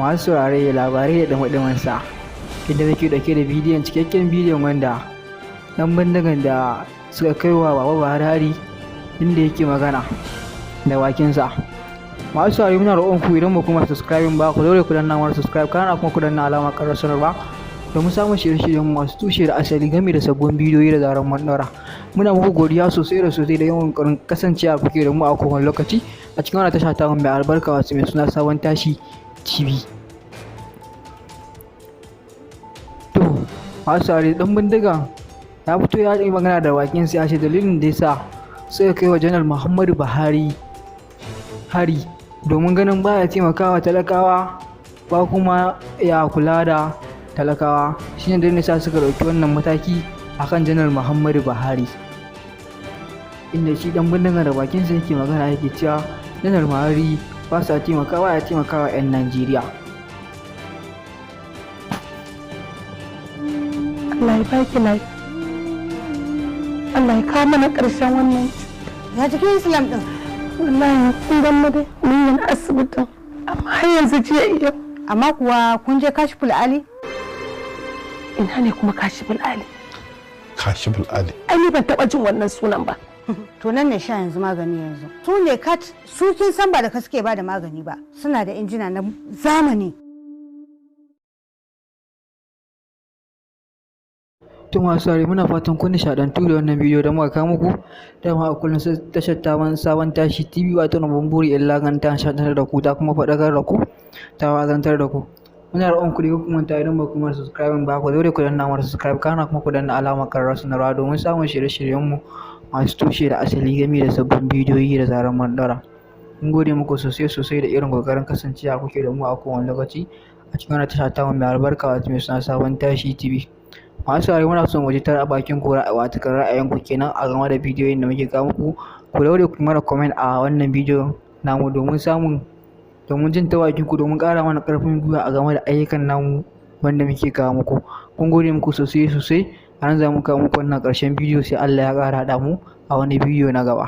Masu saurare, labarai da ɗumi sa, inda muke ɗauke da bidiyon, cikakken bidiyon wanda ɗan bindigan da suka kai wa Baba Buhari hari, inda yake magana da bakinsa. Masu saurare, muna roƙon ku, idan ba kuma subscribing ba, ku daure ku danna mana subscribe, kana kuma ku danna alamar ƙarar sanarwa domin samun shirye-shiryen masu tushe da asali game da sabbin bidiyoyi da zarar mun ɗaura. Muna muku godiya sosai da sosai da yawan ƙoƙarin kasancewa kuke da mu a kowane lokaci a cikin wannan tasha ta mai albarka, wasu mai suna Sabon Tashi TV. To, masu saurare, ɗan bindigan ya fito ya yi magana da bakin sa, ya ce dalilin da yasa suka kai wa Janar Muhammadu Buhari hari domin ganin baya taimakawa talakawa ba kuma ya kula da talakawa, shine dalilin sa suka ɗauki wannan mataki akan Janar Muhammadu Buhari, inda shi ɗan bindigan da bakinsa yake magana, yake cewa Janar Buhari ba sa taimakawa, ya taimakawa 'yan Najeriya. Allah ya baki lafiya. Allah ya kawo mana ƙarshen wannan cuta. Ya cikin Islam din? Wallahi kun gan mu dai mun yi na asibitin, amma har yanzu jiya iya. Amma kuwa kun je Kashiful Ali? Ina ne kuma Kashiful Ali? Kashiful Ali. Ai ni ban taɓa jin wannan sunan ba. To, nan ne sha yanzu magani yanzu. Su ne kat su, kin san ba da ka suke ba da magani ba. Suna da injina na zamani. To, masu saurare, muna fatan kun nishaɗantu da wannan bidiyo da muka kawo muku. Dama a kullum tashar ta Sabon Tashi TV ba ta babban buri illa ganin ta nishaɗantar da ku, ta kuma faɗakar da ku, ta wa'azantar da ku. Muna roƙon ku da ku manta, idan ba ku mana subscribing ba, ku daure ku danna mana subscribe, kana kuma ku danna alamar ƙararrawar sanarwa domin samun shirye-shiryenmu masu tushe da asali game da sabbin bidiyoyi da zarar mun ɗaura. Mun gode muku sosai sosai da irin ƙoƙarin kasancewa kuke da mu a kowane lokaci a cikin wannan tasha tamu mai albarka, wato mai suna Sabon Tashi TV. Masu saurare, muna son mu ji ta bakin ku, wato ra'ayinku kenan a game da bidiyoyin da muke kawo muku. Ku daure ku mana comment a wannan bidiyo namu domin jin ta bakin ku, domin ƙara mana ƙarfin gwiwa a game da ayyukan namu wanda muke kawo muku. Mun gode muku sosai sosai. A nan za mu kawo muku wannan ƙarshen bidiyo, sai Allah ya ƙara haɗa mu a wani bidiyo na gaba.